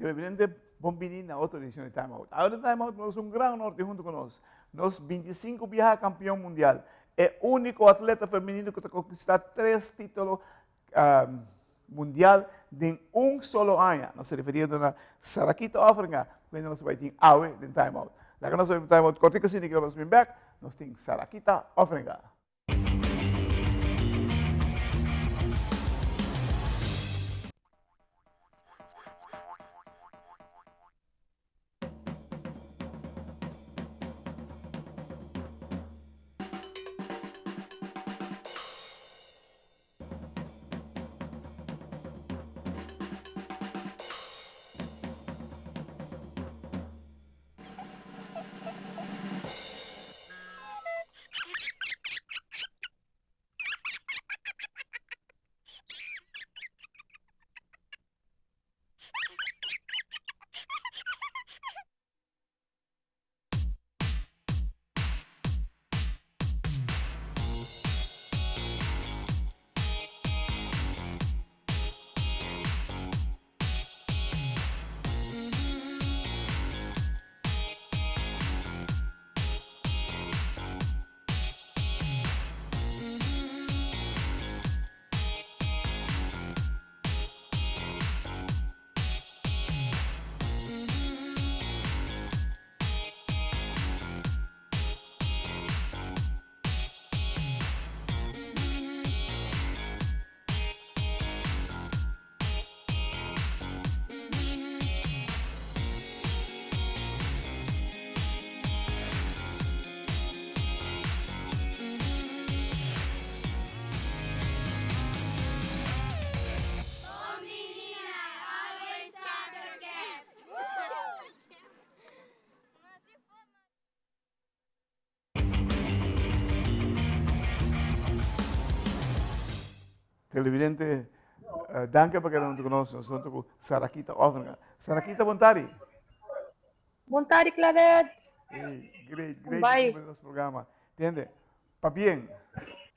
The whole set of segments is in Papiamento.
Televidente, bon bini na otro edicion di Time Out. Awe den Time Out nos un gran honor tin hunto cu nos, nos 25 biaha campeon mundial, e unico atleta femenino cu ta conquista tres titulo mundial den un solo aña. Nos ta referiendo na Sarakita Offringa, cu hende nos bay tin awe den Time Out. Laga nos bay pa Time Out cortico asina y nos bin bek, nos tin Sarakita Offringa. Televidente, uh, danki pa keda hunto ku nos. Nos hunto ku Sarakita Offringa. Sarakita, bon tardi. Bon tardi, Claret. Hey, great, great. Bye. Nos programa. Tende, pa bien,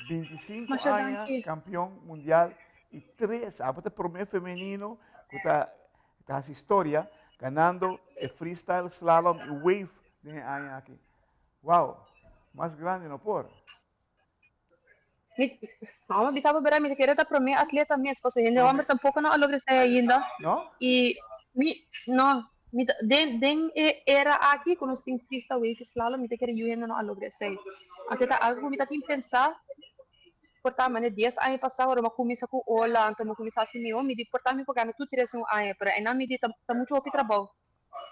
25 Masha aña danki. campeón mundial y tres, abo ta primer femenino ku ta, ta haci historia ganando e freestyle, slalom y wave den e aña aki. Wow, mas grandi no por. Mi, no, bisa bo bera, mi ta kere ta prome atleta mes, pasobra hende Prome. homber tampoco no a logra esei ainda. No? Y mi, no, mi ta, den, den e era aki ku nos tin freestyle, wave y slalom, mi ta kere yu hende no a logra esei. Anto ta algo ku mi ta tin pensa, por ta mane dies aña pasa ora mi a kuminsa ku ola, anto mi a kuminsa hasi mihó, mi di por ta mi por gana tur tres den un aña, pero einan mi di ta, ta muchu hopi trabou.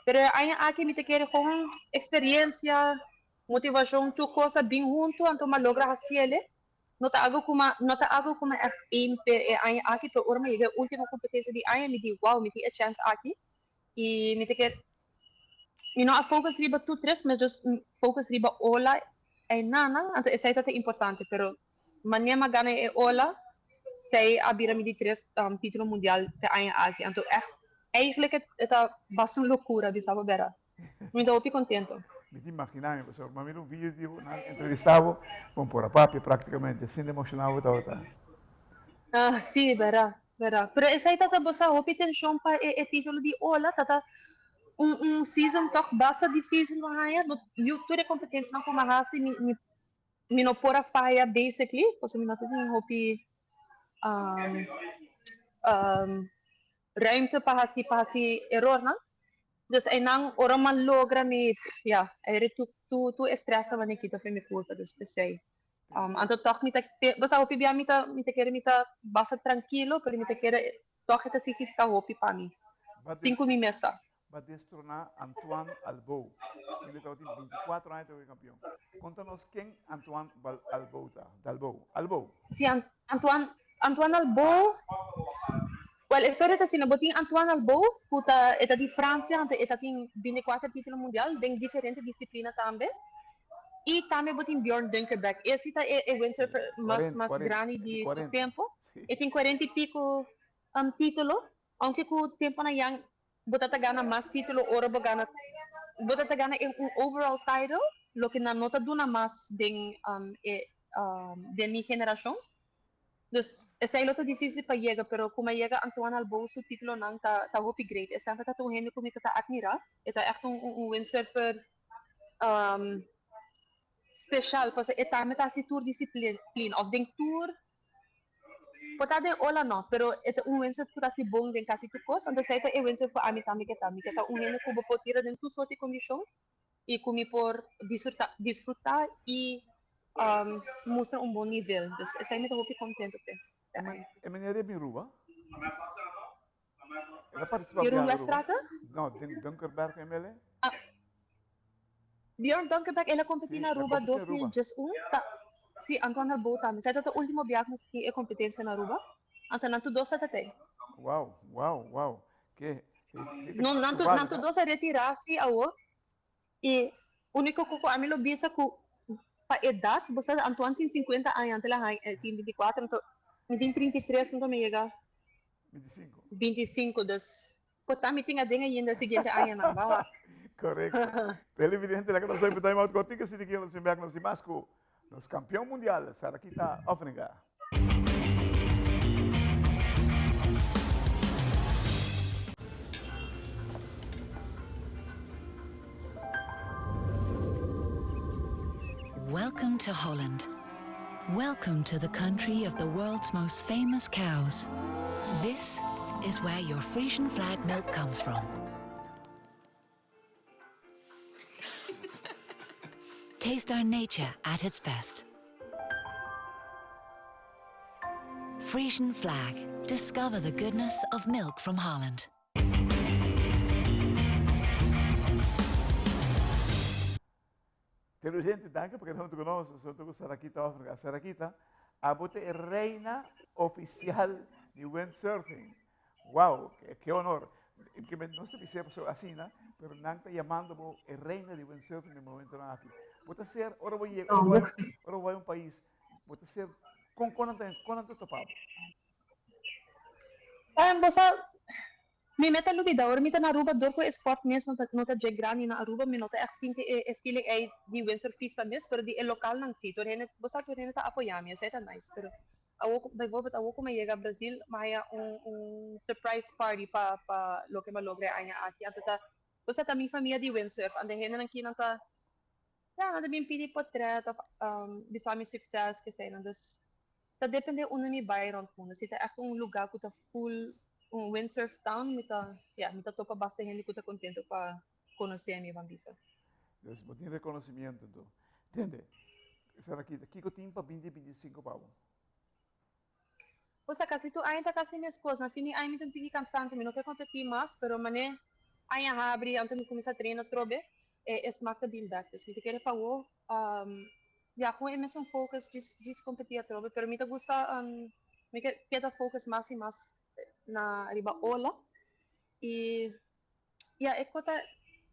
Pero e aña aki mi ta kere kon eksperensia, motivashon, tur kos a bin huntu, anto mi a logra hasiel. No ta algu ku mi a, no ta algu ku mi a ègt aim p'e e aña aki, pero ora mi a yega e último kompetensia di aña mi di wow, mi tin e chèns aki i mi ta kere, mi no a focus riba tur tres, mi a just focus riba ola einana, anto esei ta ta importante, pero Manera mi a gana e ola, esei a bira mi di tres título mundial p'e aña aki. Anto ègt, eigenlijk e ta basta un lokura bisa bo bera. Mi ta hopi kontento. Mi ta imaginá mi, pasobra mi a mira un video di bo, nan entrevistá bo, bon por a papia práktikamente, asina emoshoná bo tabata. Ah, sí, bera, bera. Pero esei ta ta bo sa hopi tenshon pa e título di ola, ta ta un un season tòg basta difísil bo haña, no, yu tur e kompetensianan ku mi a hasi, mi mi Mi no por a faya basically, pasobra mi no ta tin hopi ruimte pa hasi pa hasi erornan. Dus einan ora mi a logra mi ya ayer tur tur e stress tabata kita for mi kurpa dus p'esei. Anto tòg mi ta bo sa hopi bia mi ta mi ta kere mi ta basta trankilo pero mi ta kere tòg e ta signifiká hopi pa mi sin ku mi mes sa. Ba destroná Antoine Albeau, kende tabatin 24 aña ta kampion. Konta nos ken Antoine Albeau ta. Dalbeau. Albeau. Si, Antoine, Antoine Albeau, wel e storia ta asina, bo tin Antoine Albeau ku ta e ta di Fransia, anto e ta tin 24 título mundial den diferente disiplina tambe. I tambe bo tin Bjorn Dunkerbeck, e si ta e e windsurfer mas mas grandi di su tempu. E tin 40 i piko título, aunke ku tempunan yan Bo ta ta gana mas titulo ora bo gana bo ta ta gana e un overall title, loke nan no ta duna mas den e den mi generashon. Dus esei lo ta difícil pa yega, pero ku mi a yega Antoine Albo su títulonan ta ta hopi great. E semper ta ta un hende ku mi ta ta admirá. E ta ègt un un windsurfer special, pasobra e tambe ta hasi tur disiplina, òf den tur, por ta den ola no, pero e ta un windsurfer ku ta hasi bon den kasi tur kos. Anto esei ta e windsurfer ku ami tambe ke ta. Mi ke ta un hende ku bo por tira den tur sorti kondishon i ku mi por disfruta disfruta i mustra un bon nivel. Dus esei mi ta hopi kontento p'e. E meneer e bin Ruba? El a participa Jeroen bia Aruba? Westraten? No, den Dunkerberg ML. Ah, Bjorn Dunkerberg, el a competi Sí, na el a Aruba competi na Aruba. 2011. Ta, sí, Antoine Albo tambe. Esei ta ultimo biaha ku nos tin e competencia na Aruba. Anto nan tur dos ta tatei. Wow, wow, wow. Ke, si, si, No, nan tur, nan toevallig, tur hè? dos a retira sí awo. E único ku ami lo bisa ku pa edat, bo sa Antoine tin 50 aña, anto el a haña, el tin 24, anto mi tin 33, anto mi yega 25. 25, dus por ta mi tin aden ainda e siguiente añanan, ba wak. Correcto. Televidente, laga nos hoy pa time out cortico, si di kier nos bek nos mas cu nos campeon mundial, Sarah-Quita Offringa. Welcome to Holland. Welcome to the country of the world's most famous cows. This is where your Frisian flag milk comes from. Taste our nature at its best. Frisian flag. Discover the goodness of milk from Holland. Televidente, danki pa keda huntu ku nos. Nos huntu ku Sarakita Offringa. Sarakita, abo ta e reina ofisial di windsurfing. Wow, ke honor. Ke men no ta bisa pasobra asina, pero nan ta yamando bo e reina di windsurfing den momentonan aki. Bo ta ser, ora bo yega, ora bo bai, ora bo bai un pais, bo ta ser, kon kon nan ta, kon nan ta topa bo? Bo sa, Mi meta lubida ora mi ta na Aruba dor cu e sport mes no ta no ta dje grandi na Aruba mi no ta echt sinti e e feeling ey di windsurfista mes pero di e localnan si tur hende bo sa tur hende ta apoya mi esey ta nice pero awo cu bijvoorbeeld awo cu mi a yega Brazil mi a haya un un surprise party pa pa loke mi a logra e aña aki anto ta bo sa ta mi famia di windsurf anto e hendenan kinan ta ya nan ta bin pidi potret of bisa mi succes keseynan dus Ta depende unda mi bai rond mundo. Si ta echt un lugar cu ta full un windsurf town, mi ta, ja, mi ta topa basta hende cu ta contento pa conoce mi, ban bisa. Dus bo tin reconocimiento anto. Tende, Sarakita, kico tin pa binti 25 pa bo? Osea, casi tur aña ta casi mescos. Na fin di aña mi ta un tiki cansante, mi no ke competi mas, pero mane aña habri, anto mi cuminsa traina atrobe, e e smak ta bin bek. Dus mi ta kere pa awo, Ya, ku e mesun focus djis djis kompetí atrobe, pero mi ta gusta mi ke keda focus mas i mas na riba ola i ya e kota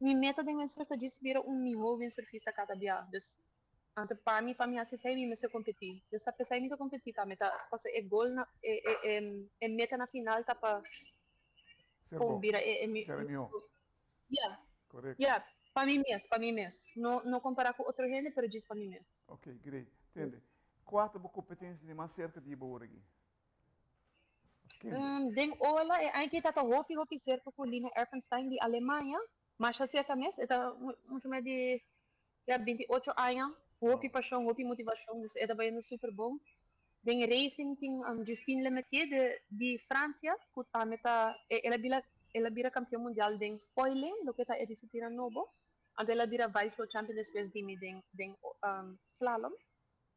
mi meta den windsurf ta djis bira un mihó windsurfista kada bia, dus anto pa mi pa mi hasi esei mi mester kompetí, dus ta p'esei mi ta kompetí tambe ta pasobra e goal na e e e meta na final ta pa Ser kon bon, bira e e mi ser e mihó. Ya, Correcto. ya, pa mi mes, pa mi mes. No, no compara cu otro hende, pero djis pa mi mes. Ok, great. Tende, cua ta bo competencia di mas cerca di bo ora aki? Of kende? Den ola e aña aki ta ta hopi hopi cerca cu Lina Erpenstein di Alemania. Masha cerca mes, e ta mucho mas di ya 28 aña. Hopi Wow. pasion, hopi motivacion, dus e ta bayendo super bon. Den racing tin Justine Lemaitre de di Francia cu tambe ta el a bira el a bira campeon mundial den foiling loke ta e disciplina nobo anto el a bira vice world champion despues di mi den den slalom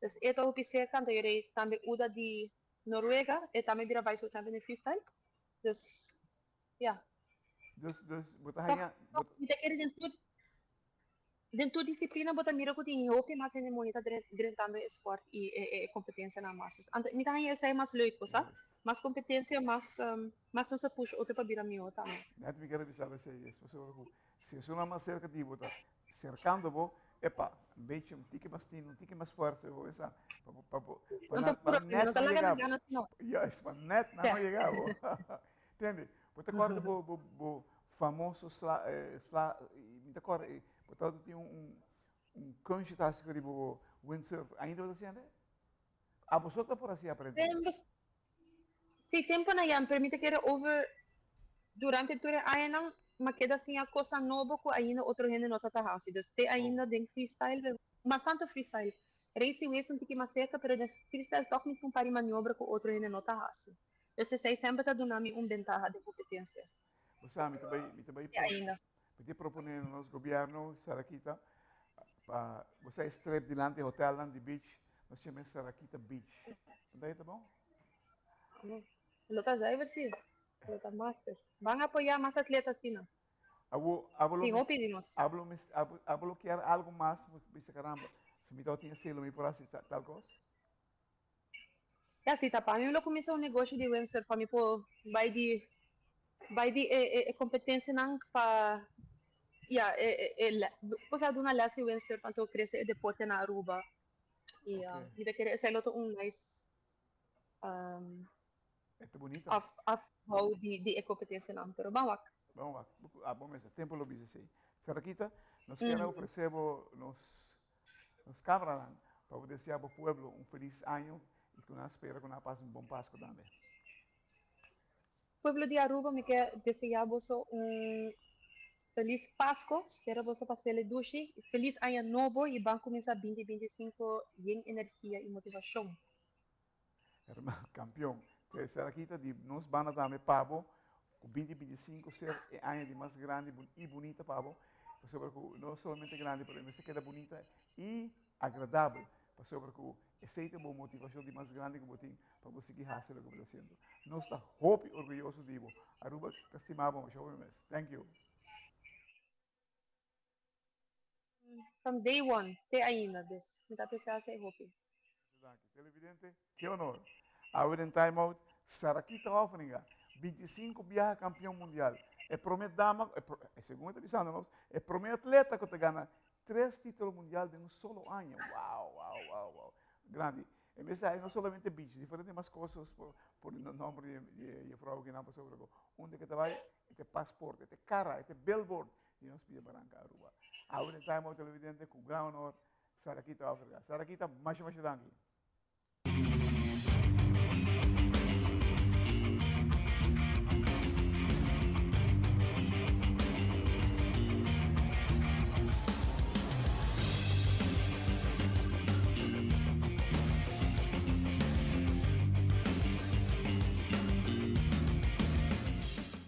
dus e ta hopi cerca anto e rei tambe Uda di Noruega e tambe bira vice world champion den freestyle dus ya. Dus dus bo ta haña Toch mi ta kere den tur Den tur disiplina bo ta mira ku tin hopi mas hende muhé ta drentando e sport i e kompetensianan mas. Dus anto mi ta haña esei mas leuk bo sa. Mas kompetensia mas mas nos ta push otro pa bira mihó tambe. Net mi kere bisa bo esei es pasobra ku si esunnan mas serka di bo ta serkando bo, epa, un bechi un tiki mas tinu, un tiki mas fuerte bo sa pa bo pa bo pa No ta nan pa pura asina, net no ta no laga yega nan bo. gana asina. Juist, pa net nan no yega bo. Tende, bo ta kòrda bo bo bo famoso sla sla mi ta kòrda bo tabata tin un un kunshi ta hasi riba bo windsurf ainda bo ta hasiendo? Abo so ta por hasi aparentemente. Sí, temponan ya, pero mi ta kere over durante tur e añanan m'a keda siña cosnan nobo cu ainda otro hende no ta ta haci. Dus te ainda den freestyle, mas tanto freestyle. Race y wave ta un tiki mas cerca, pero den freestyle toch mi tin un par di maniobra cu otro hende no ta haci. Dus esey semper ta duna mi un bentaha den competencia. Bo sa, mi ta bay, mi ta bay, Te ainda. mi ta propone na nos gobierno, Sarakita, pa bo sa e strip dilanti hotelnan di beach, nos yama e Sarakita Beach. Unda e ta bon? Lo ta zuiver si. Lo ta master. Ban apoya mas atleta asina. Abo, abo lo Tin mis, hopi di nos. abo lo mis, abo, abo lo kier algo mas, bisa caramba, si mi tabatin esei lo mi por haci tal cos. Ya si ta pa mi lo cuminsa un negoshi di windsurf pa mi por bay di bay di e e e competencianan pa ya e e e le cosa duna les di windsurf anto crece e deporte na Aruba y Ok. mi ta kere esei lo ta un nice um E ta bunito. af af bou di di e competencianan pero ban wak. Ban wak. Abo mester tempo lo bisa esei. Sarah-Quita, nos kier a ofrece bo nos Nos cameranan pa bo desea bo pueblo un feliz año y cu nan spera cu nan a pasa un bon Pasco tambe. Pueblo di Aruba mi ke desea boso un feliz Pasco, spera boso pasele dushi, feliz aña nobo y ban cuminsa 2025 yen energia y motivacion. Herman campeon, te Sarakita di nos banda tambe pa bo, cu 2025 ser e aña di mas grandi y bunita pa bo, pasobra cu no solamente grandi pero e mester keda bunita y agradabel, pasobra cu esey ta bo motivacion di mas grandi cu bo tin pa bo sigui haci loke bo ta haciendo. Nos ta hopi orguyoso di bo. Aruba ta stima bo masha hopi mes. Thank you. From day one te ainda, dus mi ta aprecia esey hopi. Danki. Televidente, ke honor. Awe den Time Out, Sarakita Hofninga, 25 biaha kampion mundial. E prome dama, e pro, segun e ta bisando nos, e prome atleta ku ta gana tres titulo mundial den un solo aña. Wow, wow, wow, wow. Grandi. E mester hay no solamente beach, diferente mas cosas por, por nombre di, di juffrouw kinan pasobra ku unda ke ta bai, e ta paspoort, e ta cara, e ta billboard di nos pia Baranka Aruba. Awe den Time Out Televidente, ku gran honor, Sarakita Hofninga. Sarakita, masha masha danki.